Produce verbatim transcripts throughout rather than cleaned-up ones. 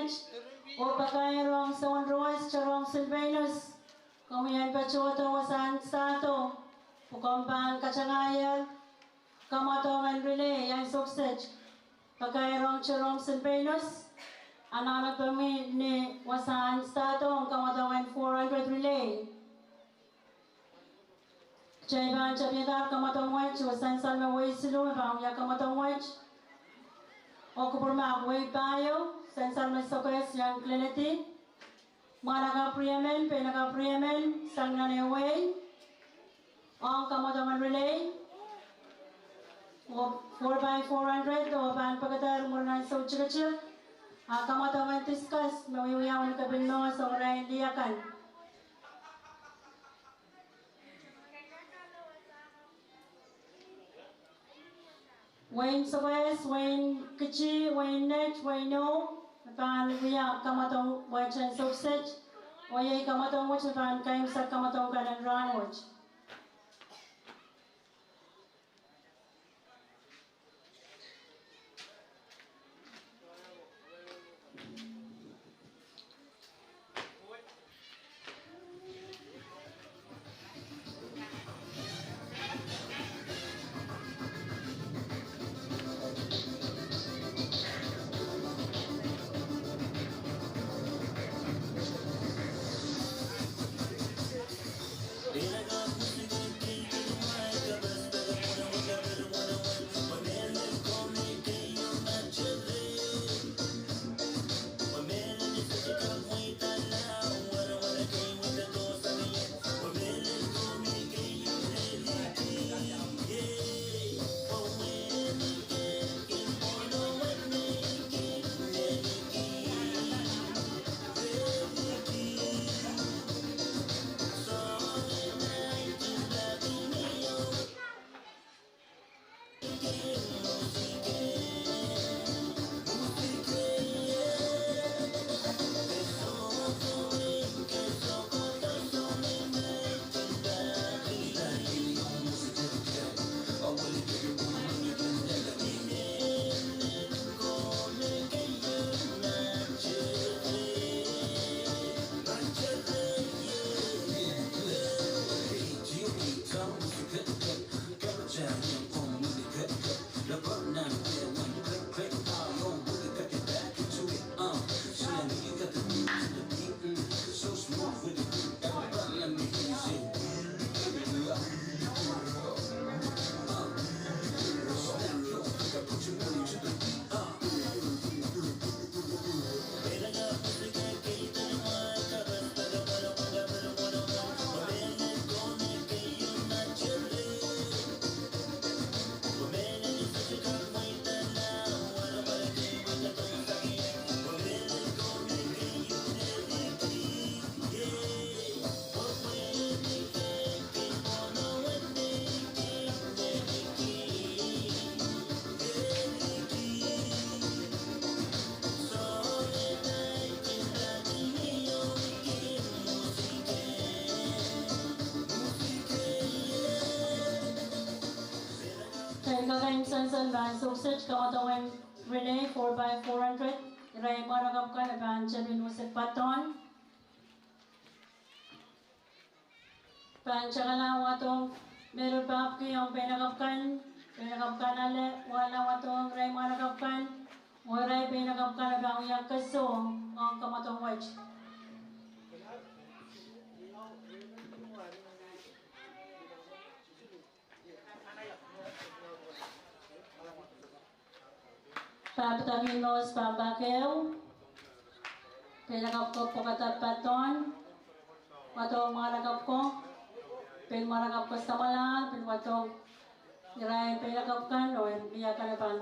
Oh pakairong Sounroes Jerome Silvanus, komwi en patohdo wasahn sahdo, pwe komw pahn katangahier kamwadong en relay en sohpeseng. Pakairong Jerome Silvanus, anahne komwi ni wasahn sahdo kamwadong en four hundred relay. Kitail pahn tepida kamwadong wet, oh sansal me weisiluh me pahn wia kamwadong wet. Oh kupwurmahk wei pahieu, sansal me sokehs iang Klenedi. Mwahnakapw riemen, peinakapw riemen, sang nan ehu wehi. Ong kamwadong en relay. Oh four by four hundred, oh pahn pekeder mwurin ansou tikitik. A kamwadong en discus, me wiawi ni kepin mohs ong irail lih akan. Wehin Sokehs, wehin Kiti, wehin Net, wehin Io, pahn wia kamwadong wet en sohpeseng, oh iei kamwadong wet me pahn kaimwisekala kamwadong kan en rahnwet. Kitail kak en sansal pahn sohpeseng kamwadong en relay four by four hundred, irail mwahnakapw kan me pahn tepin unsek patohwan. Pahn takala wadohng mehlel pahpwiki ong peinakapw kan, peinakapw kan ale wahla wadohng irail mwahnakapw kan, oh irail peinakapw kan me pahn wia kesoh ong kamwadong wet. Pahn pidada mehn mohs pahn pak ehu. Peinakapw ko pwekada patohwan. Wadohng mwahnakapw ko. Pein mwahnakapw ko samwalahro, pil wadohng irail peinakapw kan oh mie kan me pahn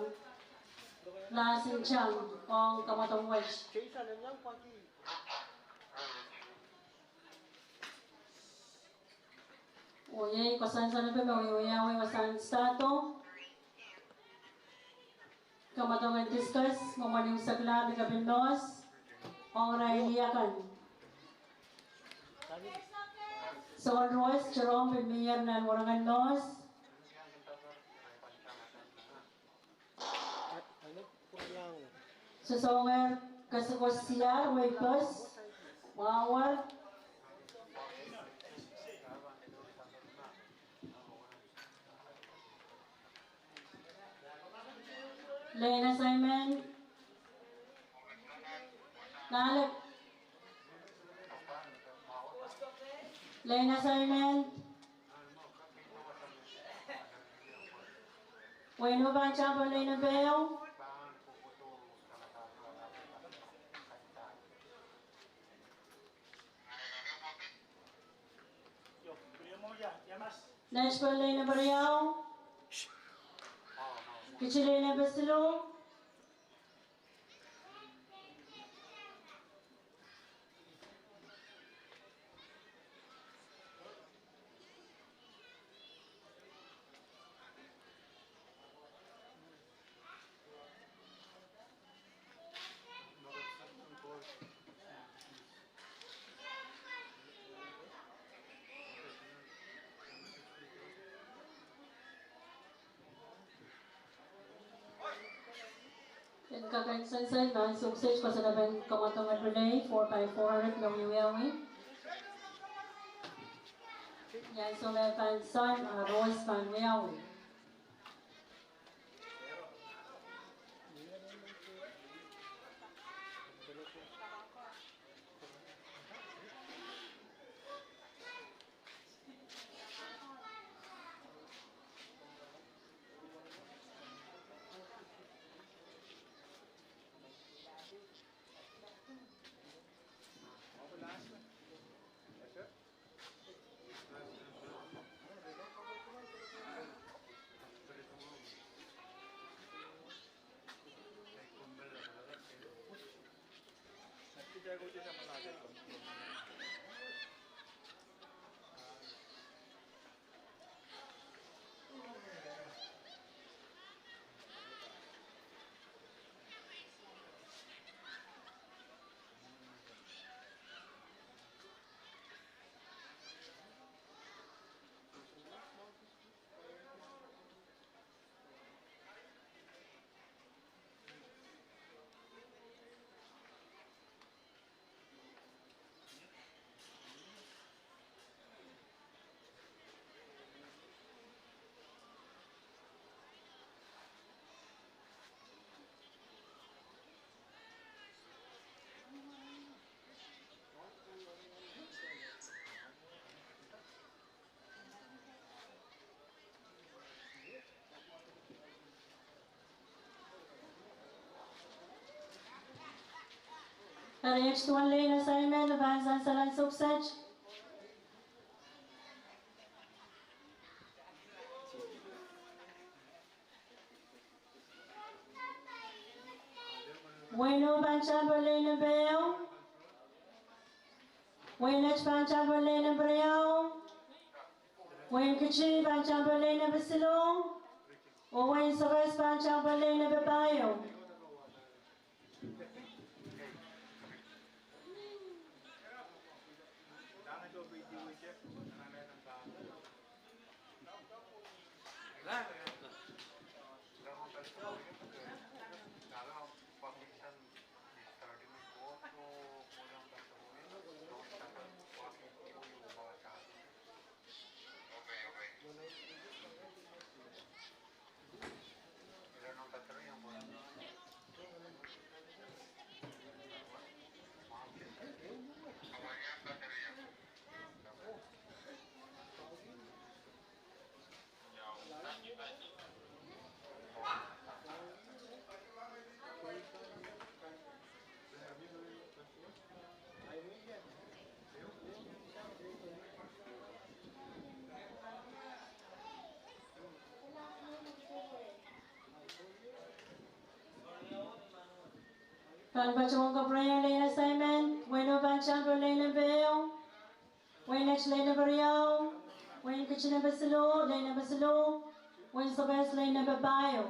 lahsin tang ong kamwadong wet. Oh iei koasoansoan epe me wiawi wasahn sahdo. Kamwadong en discus, mwomwen unsek lap ni kepin mohs ong irail lih akan. Sounroes Jerome pil mier nan warangen mohs. Sosongehr Kesikesiar, Weipes, Wawar. Lane assignment. Nalek. Lane assignment. Wehin Upper Pangkang pahn lane number ehu. Next pahn lane number riau. Kichi lane number siluh. En kak en sansal, pahn sukset koasoanehdi pahn kamwadong relay four by four hundred me wiawi. Ia soh me pahn sansal, a Rose pahn wiawi. Eri, ehu duwen lane assignment me pahn sansal en sukset. Wehin Upper Pangkang pahn lane number ehu. Wehin Upper Pangkang pahn lane number riau. Wehin Kichi Pangkang pahn lane number siluh. Oh Wehin Sokehs Pangkang pahn lane number pahieu. Pahn patohwan kapwurehiong lane assignment, Wehin Upper Pangkang pahn lane number ehu. Wehin Kichi lane number riau, Wehin Kichi number siluh, lane number siluh, Wehin Sokehs lane number pahieu.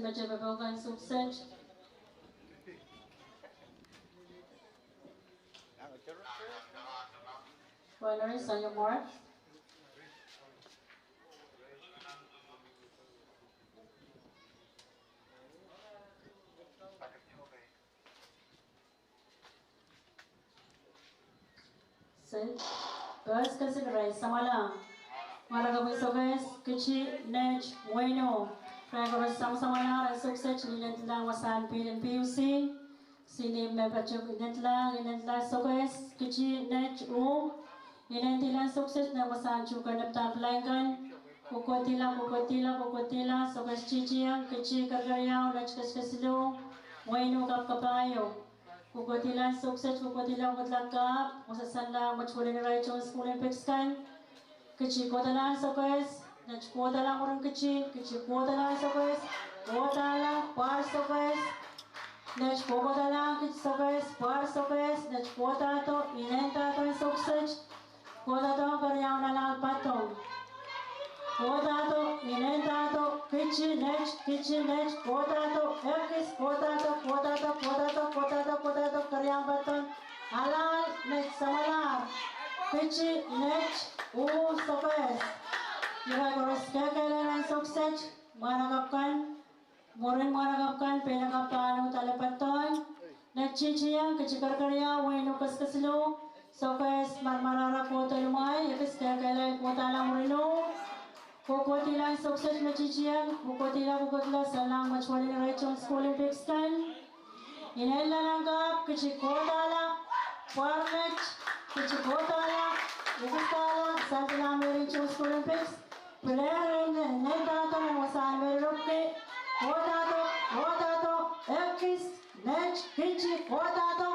Mete popohl kan sukset. Valerie Sanyamort. Sen, pers kesin rai samwala. Mwahnakapw en Sokehs, Kiti, Net, Weino. Rai koaros samwasamwala, rai sukset, inendilahng wasahn pihl en P U C. Sini me patuk inendilahng, inendilahng Sokehs, Kiti, Net, U. Inendilahng sukset nan wasahn tuhke nepda pilainkan. Kokohdihla, kokohdihla, kokohdihla, Sokehs titieng, Kiti kerkeriau, Net keskesiluh, Weino kapkapahieu. Kokohdihla sukset, kokohdihla, kokohdihla kahp, wasahn lahng met welin irail tohn sukuhl en pekiskihn. Kiti kohdahla Sokehs, Net kohdahla mwurin Kiti, Kiti kohdahla Sokehs, kohdahla, pwahr Sokehs, Net kokohdahla Kiti Sokehs, pwahr Sokehs, Net kohdahdo, inendahdo sukset. Kohdahdo keriau nalahl padong. Kohdahdo, inendahdo, Kiti, Net, Kiti, Net, kohdahdo, ekis, kohdahdo, kohdahdo, kohdahdo, kohdahdo, kohdahdo, keriau padong. Alahl, Net samwalahr. Kiti, Net, U, Sokehs. Irail koaros kekehlail sukset, mwahnakapw kan, mwurin mwahnakapw kan, peinakapw pahn uhd ale padong. Net titieng, Kiti kerkeriau, Weino keskesiluh, Sokehs marmarahra kohdo limwai, ekis kekehlail kohdahla mwurin U. Kokohdihla sukset me titieng, kokohdihla, kokohdihla, wasahn lahng met welin irail tohn sukuhl en pekiskihn. Inendilahng kahp, Kiti kohdahla, pwahr Net, Kiti kohdahla, ekis kohdahla, wasahn lahng mehrin tohn sukuhl en pekiskihn. Pilehr inendahdo nan wasahn mehrin rupwki, kohdahdo, kohdahdo, ekis, Net, Kiti, kohdahdo.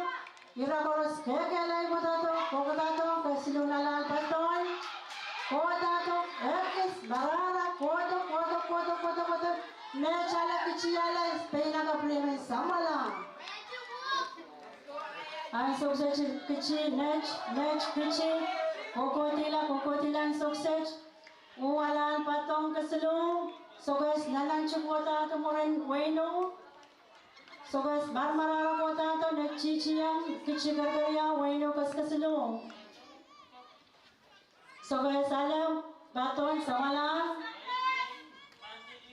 Ira koaros kekehlail kohdahdo, kokohdahdo, kesiluh nalahl padong. Kohdahdo, ekis, marahra, kohdo, kohdo, kohdo, kohdo, kohdo. Net ale, Kiti ale, peinakapw riemen samwala. Ahn sukset Kiti, Net, Net, Kiti. Kokohdihla, kokohdihla ahn sukset. U alahl padong kesiluh, Sokehs nannanti kohdahdo mwurin Weino. Sokehs marmarahra kohdahdo, Net titieng, Kiti kerkeriau, Weino keskesiluh. Sokehs ale padong samwalahr.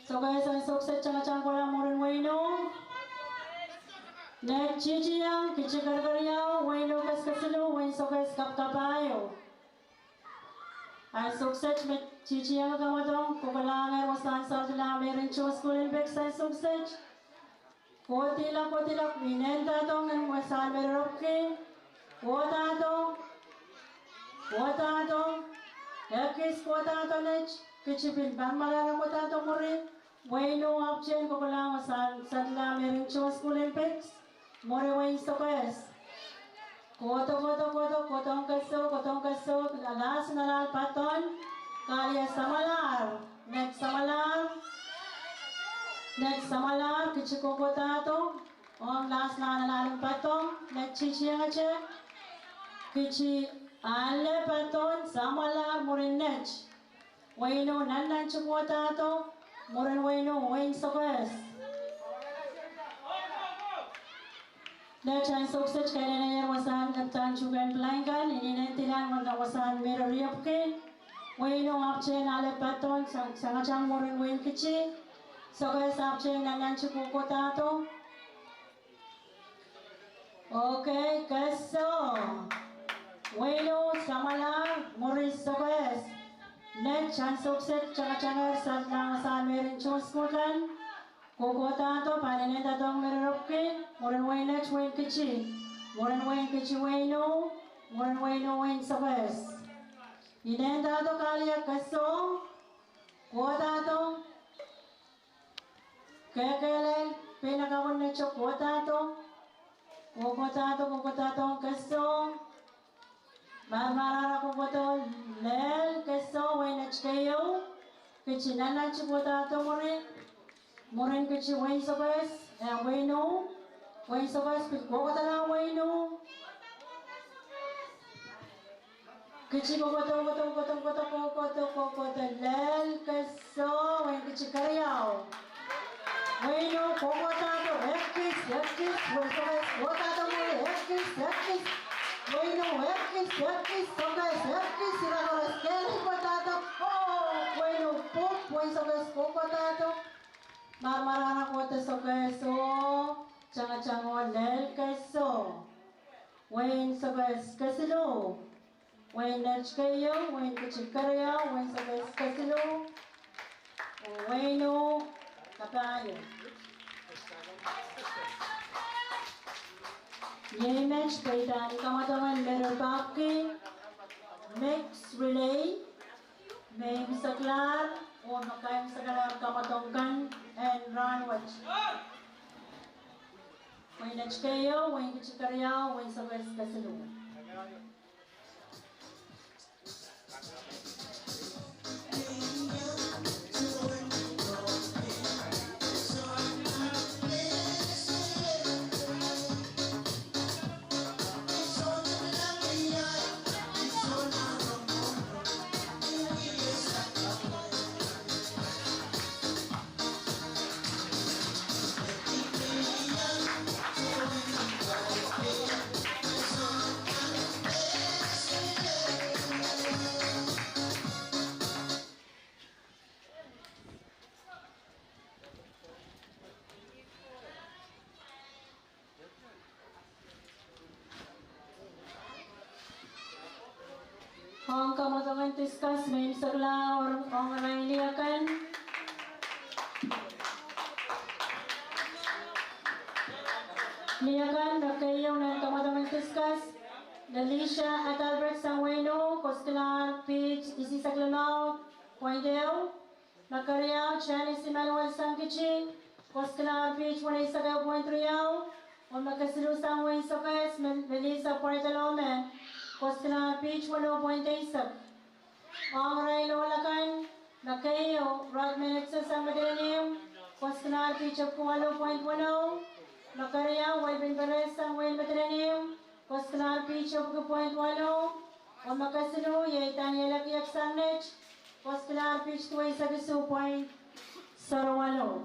Sokehs ahn sukset tangatang kohla mwurin Weino. Net titieng, Kiti kerkeriau, Weino keskesiluh, Wein Sokehs kapkapahieu. Ahn sukset me titieng kamwadong, kokohlahngehr wasahn salt lahng mehrin tohn sukuhl en pekiskihn sukset. Kohdihla, kohdihla, inendahdo nan wasahn mehrin rupwki. Kohdahdo, kohdahdo, ekis kohdahdo Net, Kiti pil marmarahra kohdahdo mwuri. Weino ahpwtehn kokohlahng wasahn salt lahng mehrin tohn sukuhl en pekiskihn. Mwuri Wein Sokehs. Kohdo, kohdo, kohdo, kohdohng kesiluh, kohdohng kesiluh, last nalahl padong, kalia samwalahr, Net samwalahr, Net samwalahr, Kiti kokohdahdo, ong last nalahl padong, Net titieng ete, Kiti ale padong, samwalahr mwurin Net. Weino nannanti kohdahdo, mwurin Weino, Wein Sokehs. Net ahn sukset kailelehr wasahn lepdahn tuhkehn pilainkan, inendilahng wasahn mehrin rupwki. Weino ahpwtehn ale padong, sang, tangatang mwurin Wein Kiti. Sokehs ahpwtehn nannanti kokohdahdo. Okay, kesiluh. Weino samwalahr, mwuri Sokehs. Net ahn sukset tangatangehr salt lahng wasahn mehrin tohn sukuhl kan. Kokohdahdo pahn inendahdohng mehrin rupwki, mwurin Wein Net, Wein Kiti. Mwurin Wein Kiti Weino, mwurin Weino Wein Sokehs. Inendahdo kalia kesiluh, kohdahdo. Kekehlail, peinakapwen Net kohdahdo. Kokohdahdo, kokohdahdo kesiluh. Marmarahra kokohdo lel kesiluh, Wein Net keieu. Kiti nannanti kohdahdo mwuri. Mwurin Kiti Wein Sokehs, eh, Weino. Wein Sokehs pil kokohdohla Weino. Kiti kokohdo, kokohdo, kokohdo, kokohdo, kokohdo, kokohdo lel kesiluh, Wein Kiti keriau. Weino, kohkohdahdo, ekis, ekis, wein Sokehs, kohkohdahdo mwuri, ekis, ekis. Weino, ekis, ekis, Sokehs, ekis, ira koaros kehl kohkohdahdo. Oh, weino, pwuhk, wein Sokehs, kohkohdahdo. Marmar ara kohdo Sokehs, oh, tangatang oh lel keiso. Wein Sokehs kesiluh. Wein netikeieu, wein kitikeriau, wein Sokehs kesiluh. Weino, kapahieu. Iei met peidan kamwadongen Mary Babki, mix relay, me imwiseklahr, oh me kaimwiseklahr kamwadong kan en rahnwet. Wein netikeieu, wein kitikeriau, wein Sokehs kesiluh. Ong kamwadongen discus me imwiseklahr ong irail lih akan. Lih akan me keieu nan kamwadongen discus, Lelicia Adalbert sang Weino, kosiklahr piht isihsek limau point ehu. Me keriau, Janice Emmanuel sang Kitti, kosiklahr piht weneisek ehu point riau. Oh me kesiluh sang wein Sokehs, Me-, Melissa Bartolome, kosiklahr piht wenou point eisek. Ong irail ohl akan, me keieu, Rodman Etso sang Madolenihmw, kosiklahr piht epwiki waluh point wenou. Me keriau, Welbin Perez sang wein Madolenihmw, kosiklahr piht epwiki point waluh. Oh me kesiluh, iei Daniel Ekiek sang Net, kosiklahr piht duweisek isuh point sero waluh.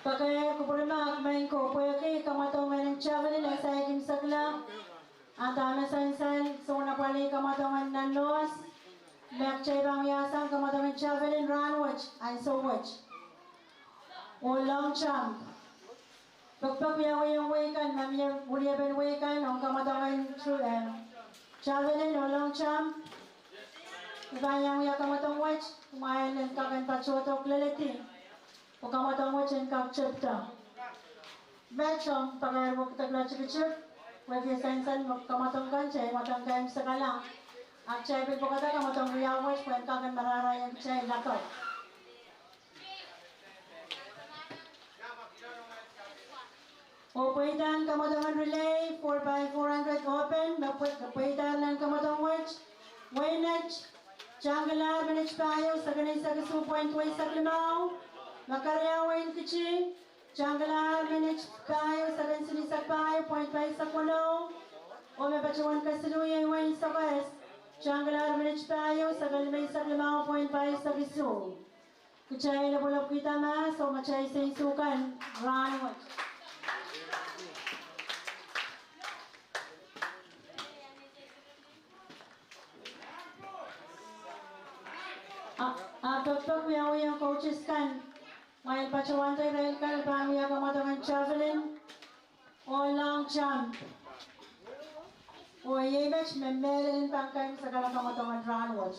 Pakair kupwuromwail, maing ko, pwehki kamwadong en javelin e saik imwisekla, a dahme sansal, sounapwalih kamwadong en nan nohs, me kitail pahn wiahsang kamwadong en javelin rahnwet, ansou wet. Oh long jump. Pekpek wiawiong wehi kan, ma mie weliepen wehi kan ong kamwadong en tru, eh, javelin oh long jump. I pahn iang wia kamwadong wet, kumwail en kak en patohdo kileledi. Pwe kamwadong wet en kak tepda. Met ong pakair wekidekla tikitik, wehwehki sansal me kamwadong kan kitail mwadang kaimwisekala. Ahpw kitail pil pwekada kamwadong riau wet pwe en kak en marahrahiong kitail lakapw. Oh pweidahn kamwadong en relay, four by four hundred open, me pwe-, pweidahn nan kamwadong wet, wehin Net, tangkilahr minit pahieu, seken eisek isuh point weisek limau. Me keriau, wehin Kitti, tangkilahr minit pahieu, seken silihsek pahieu point paisek wenou. Oh me patohwan kesiluh iei wehin Sokehs, tangkilahr minit pahieu, seken limeisek limau point paisek isuh. Kitail lopwolopwkihda mahs oh matail seinsuh kan rahnwet. A, a pekpek wiawiong coaches kan, kumwail patohwanda irail kan pahn wia kamwadong en javelin oh long jump. Oh iei met me mehlel en pahn kaimwisekala kamwadong en rahnwet.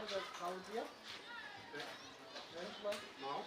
Kaudia? Mount? Mount?